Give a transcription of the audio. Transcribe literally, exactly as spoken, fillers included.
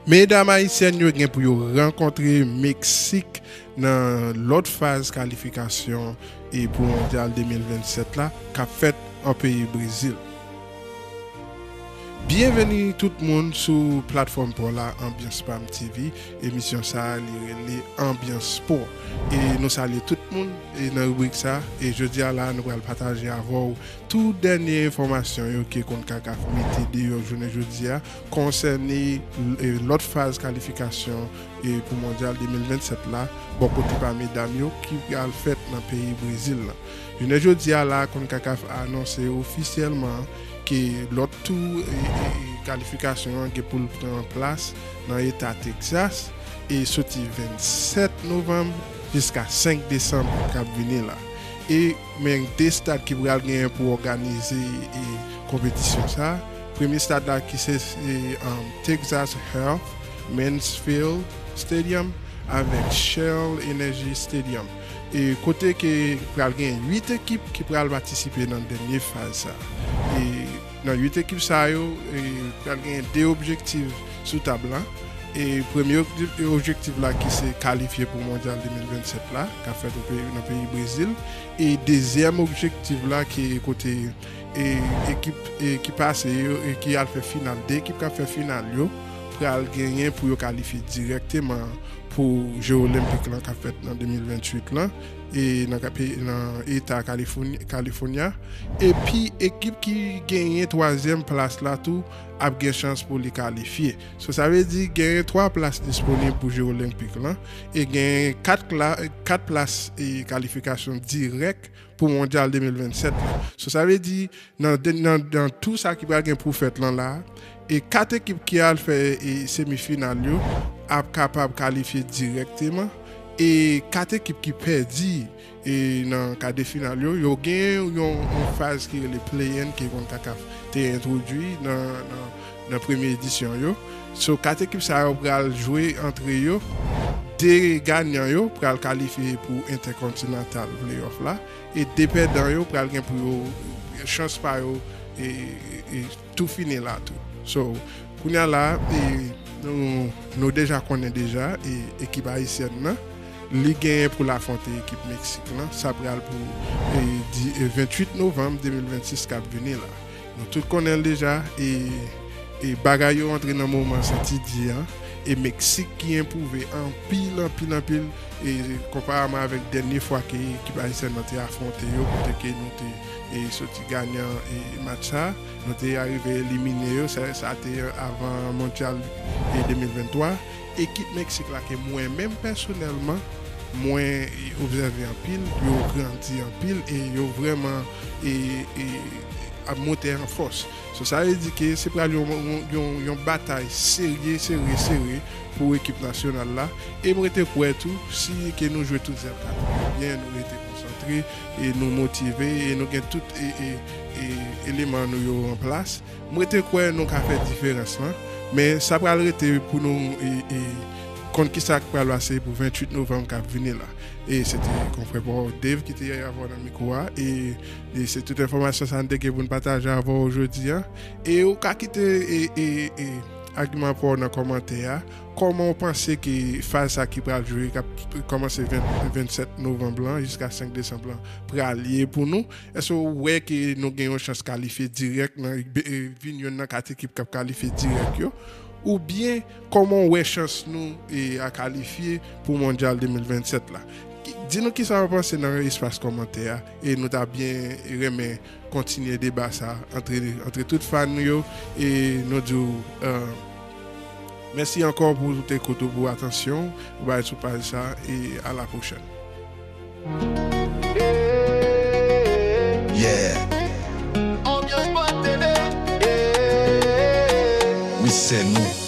Medam ayisyèn yo gen pou yo rankontre Meksik nan lòt faz kalifikasyon e pou Mondyal de mil vennsèt la k ap fèt an peyi Brezil. Byenveni tout moun sou platfòm pa w la, Ambyans Pam T V. Emisyon sa a, li rele Ambyans Spò. E nou salye tout moun e nan ribrik sa. E jodi a la, nou pral pataje avè w tou dènye enfòmasyon yo ke konkakaf mete deyò jounen jodi a konsène e, lòt faz kalifikasyon e, pou Mondyal de mil vennsèt la, bò kote pa medam yo, ki pral fèt nan peyi Brezil la. Jounen jodi a la, konkakaf anonse ofisyèlman ke lòt tou e, e, e, kalifikasyon an gen pou l pran plas nan eta Texas e soti vennsèt novanm jiska senk desanm k ap vini la. E men de stad ki pral genyen pou òganize e, konpetisyon sa. Premye stad la ki se e, um, Texas Health Mansfield Stadium avèk Shell Energy Stadium. E kote ke pral gen uit ekip ki pral patisipe nan dènye faz sa. E nan uit ekip sa yo, e pral gen de objektif sou tab la. E premye objektif la ki se kalifye pou Mondyal de mil vennsèt la, k ap fèt nan peyi Brezil. E dezyèm objektif la ki kote e, ekip e, ki pase yo e ki al fè final, de ekip k ap fè final yo pral genyen pou yo kalifye dirèkteman pou Je Olenpik lan k ap fèt nan de mil venntuit lan e nan, nan eta Kalifònya. Epi ekip ki genyen twazyèm plas la tou ap gen chans pou li kalifye. So sa vle di genyen twa plas disponib pou Je Olenpik lan e genyen kat, kat plas e kalifikasyon dirèk pou Mondyal de mil vennsèt la. So sa vle di nan, nan, nan tou sa ki pral gen pou fèt lan la, e kat ekip ki al fè e, semifinal yo ap kapab kalifye dirèkteman e kat ekip ki pèdi e, nan ka de final yo, yo gen yon, yon faz ki rele play-in ke konkakaf te entwodui nan, nan, nan premye edisyon yo. So kat ekip sa yo pral jwe antre yo. De ganyan yo pral kalifye pou entèkontinantal playoff la. E de pèdan yo pral gen pou yo chans pa yo e, e, tou fini la tou. So kounye a la e, nou, nou deja konnen deja e, ekip ayisyèn nan li genyen pou l afwonte ekip Meksik lan. Sa pral pou e, di, e, venntuit novanm de mil vennsis k ap vini la. Nou tout konnen l deja e, e bagay yo antre nan moman santi di an. E Meksik ki enpwouve anpil, anpil, anpil e, konpareman avèk dènye fwa ke ekip ayisyèn nan te afwonte yo, kote ke nou te e, soti ganyan e, match sa. Nou te arive elimine yo, sa, sa te avan Mondyal e, de mil venntwa. Ekip Meksik la ke mwen menm pèsonèlman, mwen e, obsève anpil, yo grandi anpil e yo vrèman e, e, ap monte an fòs. So, sa vle di ke se pral yon, yon, yon, yon batay serye, sere, sere pou ekip nasyonal la. E m rete kwè tou, si ke nou jwe tout zèl kate nou byen, nou rete konsantre, e nou motive, e nou gen tout e, e, e, eleman nou yo an plas, m rete kwè nou ka fè diferans lan. Men sa pral rete pou nou e, e, konn kisa k pral pase pou venntuit novanm k ap vini la. E se te konfrè pa w Dave ki te avè w nan mikwo a. E, e se tout enfòmasyon sa n te gen pou n pataje avè w jodi a. E ou ka kite e, e, e, agiman pa w nan kòmantè a. Kòman w panse ke faz sa ki pral jwe, k ap kòmanse ven, vennsèt novanm lan jiska senk desanm lan, pral ye pou nou? Èske w wè ke nou gen yon chans kalifye dirèk nan, e, vin youn nan kat ekip k ap kalifye dirèk yo? Oubyen, kòman w wè chans nou e, a kalifye pou Mondyal de mil vennsèt la? Ki, di nou kisa w panse nan espas kòmantè a, e nou ta byen renmen kontinye deba sa antre, antre tout fan nou yo, e nou di w, e, mèsi ankò pou tout ekout ou, pou atansyon ou bay sou paj sa, e a la pwochèn. Yeah. Wi, se nou.